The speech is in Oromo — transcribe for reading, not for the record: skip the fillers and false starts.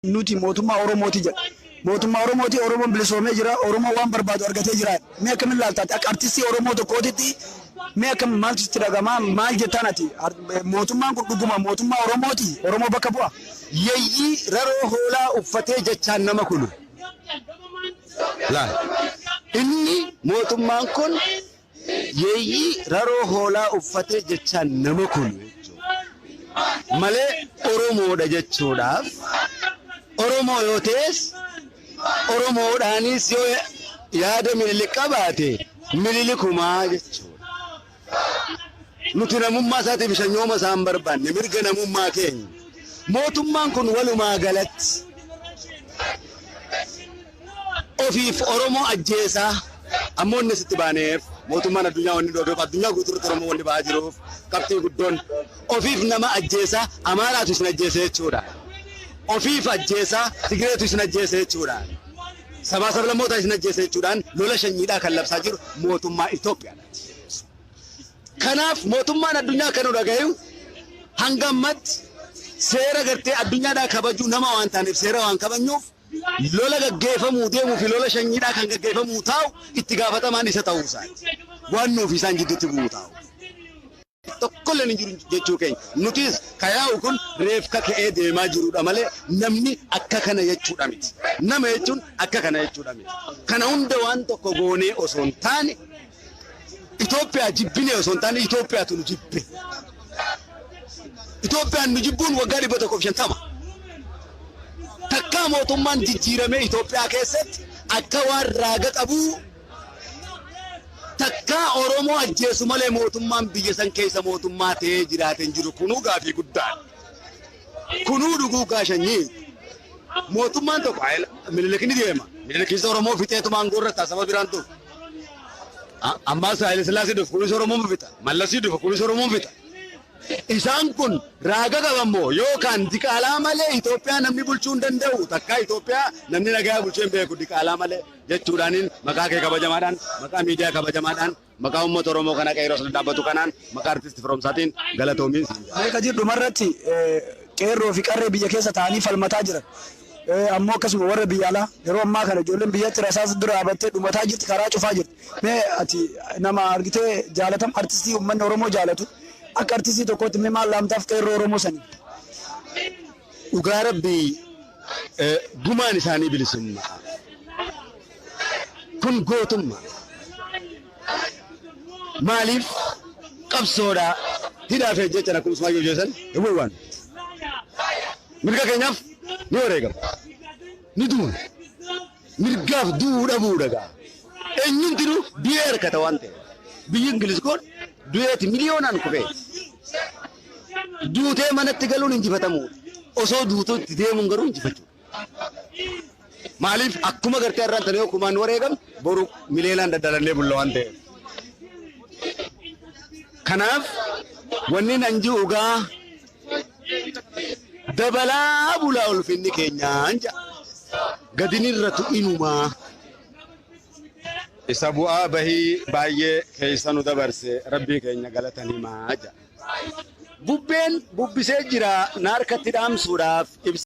Nuti mootummaa Oromooti jedha. Mootummaa Oromooti, Oromoon bilisoomee jira, Oromoo waan barbaadu argatee jira. Mee akkamiin ilaaltaati? Akka artistii Oromoo tokkootitti mee akkam maaltu sitti dhagama? Maal jettaan ati? Mootummaan kun dhuguma mootummaa Oromooti? Oromoo bakka bu'a? Yeyyii raroo hoolaa uffatee jechaan nama kunu. Laal. Inni mootummaan kun yeeyyii raroo hoolaa uffatee jechaan nama kunu jechuudha. Malee Oromoodha jechuudhaaf Oromoo yoo ta'es Oromoodhaanis yoo yaada Minilik qabaate Minilikumaa jechuudha. Nuti namummaa isaatiif shanyooma isaa hin barbaanne, mirga namummaa keenya. Mootummaan kun walumaa galatti ofiif Oromoo ajjeesaa, ammoo inni sitti baaneef mootummaan addunyaa wanni dhoofeef, addunyaa guutuurratti Oromoo wanni ba'aa jiruuf qabxii guddoon ofiif nama ajjeesaa, Amaaraatu isin ajjeese jechuudha. Ofiif ajjeesaa, Tigireetu isin ajjeese jechuudha. Sabaa sablammoota isin ajjeese jechuudhaan lola shanyiidhaa kan labsaa jiru mootummaa Itoophiyaadha. Kanaaf mootummaan addunyaa akka nu dhagayu, hanga ammatti seera gartee addunyaadhaa kabajuu nama waan taaneef, seera waan kabajnuuf, lola gaggeeffamuu deemuu fi lola shanyiidhaa kan gaggeeffamuu taa'u itti gaafatamaan isa ta'uu isaati. Waan nuuf isaan jidduutti bu'uu taa'u. Tokkolleen hin jiru jechuu keenya. Nutis kayaa'u kun reefka ka'ee deemaa jirudha malee namni akka kana jechuudha miti. Nama jechuun akka kana jechuudha miti. Kana hunda waan tokko goonee osoo hin taane, Itoophiyaa jibbinee osoo hin taane, Itoophiyaatu nu jibbe. Itoophiyaan nu jibbuun waggaa 150. Takkaa mootummaan jijjiiramee Itoophiyaa keessatti akka waan raaga qabuu takkaa Oromoo ajjeesu malee mootummaan biyya san keessa mootummaa ta'ee jiraate hin jiru. Kunuu gaafii guddaadha. Kunuu duguuggaa sanyii. Mootummaan tokko Minilik ni deema. Minilikis Oromoo fixeetuma aangoo irra ta'a, saba biraan dhufu. Ammaas Haayile Sillaasee dhufu, kunis Oromoo fixa. Mallasii dhufu, kunis Oromoo fixa. Isaan kun raaga qaban moo yookaan diqaalaa malee Itoophiyaa namni bulchuu hin danda'u, takkaa Itoophiyaa namni nagaa bulchuu hin beeku diqaalaa malee jechuudhaaniin, maqaa kee kabajamaadhaan, maqaa miidiyaa kabajamaadhaan, maqaa uummata Oromoo kana qeerroo sana dhaabbatu kanaan, maqaa artisti Firoomsaatiin galatoomiin siin jedha. Mee Kadir, dhumarratti qeerroo fi qarree biyya keessa ta'anii falmataa jiran, ammoo akkasuma warra biyya alaa, yeroo ammaa kana ijoolleen biyyatti rasaasa dura dhaabattee dhumataa jirti, karaa cufaa jirti. Mee ati nama argitee jaalatam artistii uummanni Oromoo jaalatu, akka artistii tokkootti mee maal laamtaaf qeerroo Oromoo sanii? Dhugaa rabbii, gumaan isaanii bilisummaa. Kun gootummaa. Maaliif qabsoodhaa hidhaa fi jechan akkuma Usmaayyoo jeesan hin waan. Mirga keenyaaf ni wareegama. Ni duuna. Mirgaaf du'uu dhabuu dhagaa. Eenyumtinuu du'ee harkata waan ta'eef. Biyyi Ingiliz kun du'eeti miliyoonaan kufee. Duutee manatti galuun injifatamuudha. Osoo duutuu itti deemuun garuu injifachuudha. Maaliif akkuma gartee irraan tana yoo kumaan wareegam, boru miliyoonaan daddalannee bulla waan ta'eef. Kanaaf wanni nan ji'u gaa dabalaa bulaa ulfinni keenyaan jedha. Gadinirratu inumaa. Isa bu'aa bahii baay'ee keessa nu dabarse rabbii keenya galatan himaa jedha. Bubbeen bubbisee jira na harkatti dhaamsuudhaaf ibsa.